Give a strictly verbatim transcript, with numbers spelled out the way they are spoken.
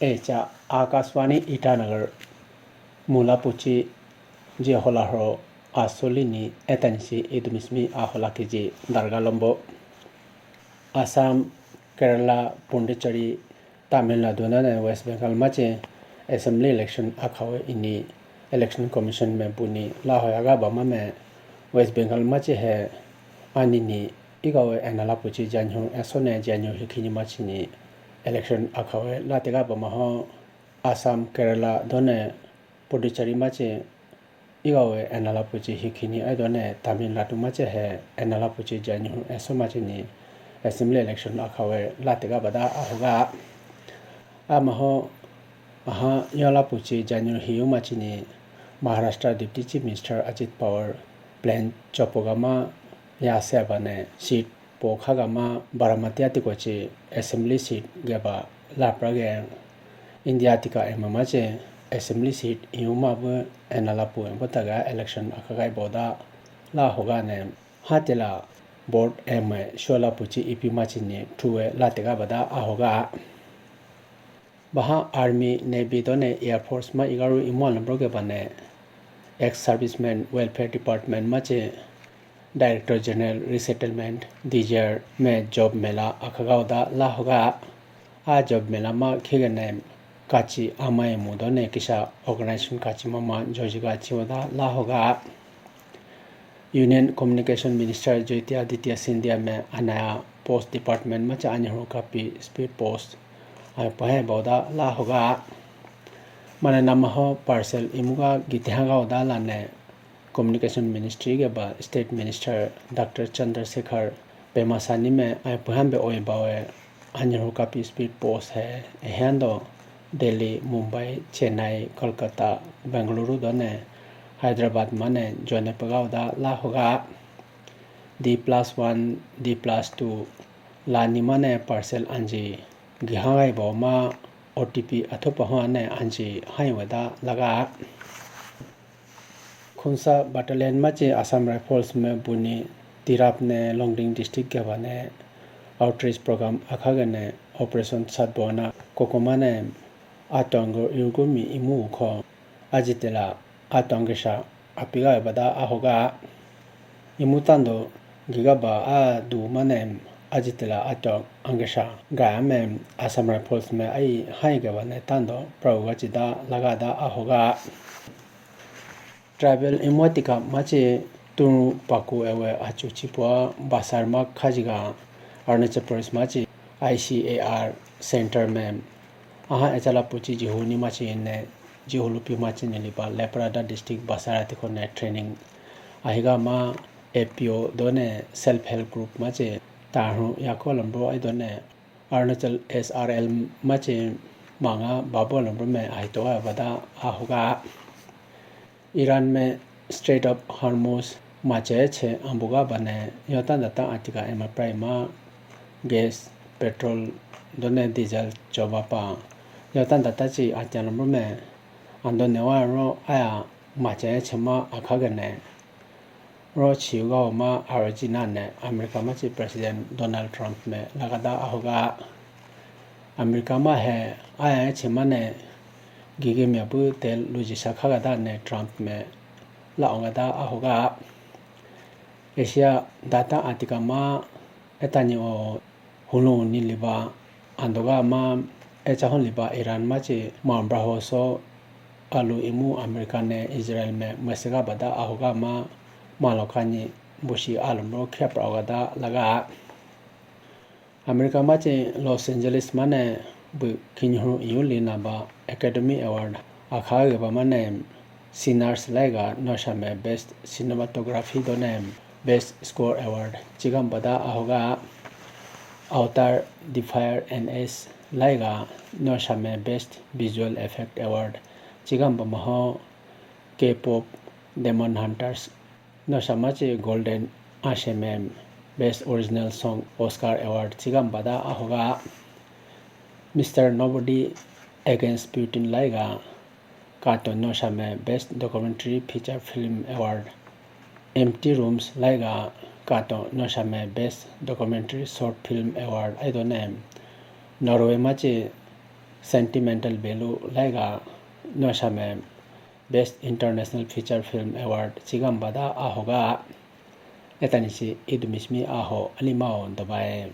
Echa Akashvani Itanagar. Mula puchi je hola hro asuli ni etani si idumismi ahola kiji darga lombo. Assam, Kerala, Pondicherry, Tamil Nadu nane West Bengal machi assembly election akhawe ini Election Commission me buni lahoyaga bama me West Bengal machi he anini igawe enala puchi January esone January hikhini machi ni election akhawe latega bama ho. Assam, Kerala done Puducherry machi igawe enala puchi hikhini aidone Tamil Nadu machi he enala puchi January eso machi ni assembly election akhawe latega bada ahoga. Amaho aha yola puchi January hiyu machi ni Maharashtra Deputy Chief Minister Ajit Pawar plane chopogama ya sebane seat po khagama Baramati atikochi assembly seat geba laprage. India tika emamache assembly seat iuma bu enala pu embo taga election akagai boda la hoga ne hatela board eme shola puchi ipi machi ni thuwe latega bada ahoga. Baha Army, Navy done Air Force ma igaru imu alambro ke bane ex serviceman welfare department machi Director General Resettlement, D G R me job mela akhagauda lahoga. A job mela ma khigane kachi amai mudone kisa organization kachi mama jojiga chiwada lahoga. Union Communication Minister Jyotiraditya Scindia me anaya post department machi anihru kapi speed post ai pahe bauda lahoga. Mane namaho parcel imuga gitihaga uda lane Communication Ministry ge ba State Minister Doctor Chandrasekhar Pema Sani me ai puhambe oi bawe anyihu kapi speed post he ehendo Delhi, Mumbai, Chennai, Kolkata, Bengaluru done Hyderabad mane jone pagau da la hoga. D plus one, D plus two lani mane parcel anji gihangai bo ma O T P athupa ho ane anji haiwada laga. Khonsa Battalion machi Assam Rifles me buni Tirap ne Longding District geba ne outreach program akha gane Operation Satbona kokoma ne atongo yurgumi imu kho ajitela atongesa apiga bada ahoga imu tando giga ba a du mane ajitela atong angesa ga me Assam Rifles me ai hai geba ne tando pro ga chida laga da ahoga. Tribal imotika machi tunu paku ewe achu chipua basar ma khajiga Arunachal Pradesh machi I C A R center me aha echala puchi jihuni machi ne jihulupi machi ne liba Leprada district basar atikho ne training ahiga ma A P O done self help group machi tahu yako lambro ai done Arunachal S R L machi manga babo lambro me aito abada ahoga. Iran me Strait of Hormuz mache che ambuga bane yota data atika ema prima gas, petrol done diesel choba pa yota data chi atia lambro me ando newa ro aya mache che ma akha gane. Ro chiga ma Argentina ne America machi President Donald Trump me lagada ahoga. America ma he aya chimane gigi me bu tel luji sakha gada ne Trump me la ongada ahoga. Asia data atika ma etani o hulu ni liba andoga ma echa hon liba Iran machi mambra ho so alu imu America ne Israel me mesega bada ahoga ma malokani bushi alumro khepra ogada laga. America machi Los Angeles mane bu kinhu iyu lina ba Academy Award akha geba mane Sinners laiga nosha me best cinematography done best score award chigam bada ahoga. Avatar The Fire and Ash laiga nosha me best visual effect award chigam ba maho. K-pop Demon Hunters nosha machi Golden Ashe me best original song Oscar award chigam bada ahoga. Mister Nobody Against Putin laiga kato nosha me best documentary feature film award. Empty Rooms laiga kato nosha me best documentary short film award aidone Norway machi sentimental value laiga no same Best International Feature Film Award chigambada ahoga etani si idumismi aho alimao dobae.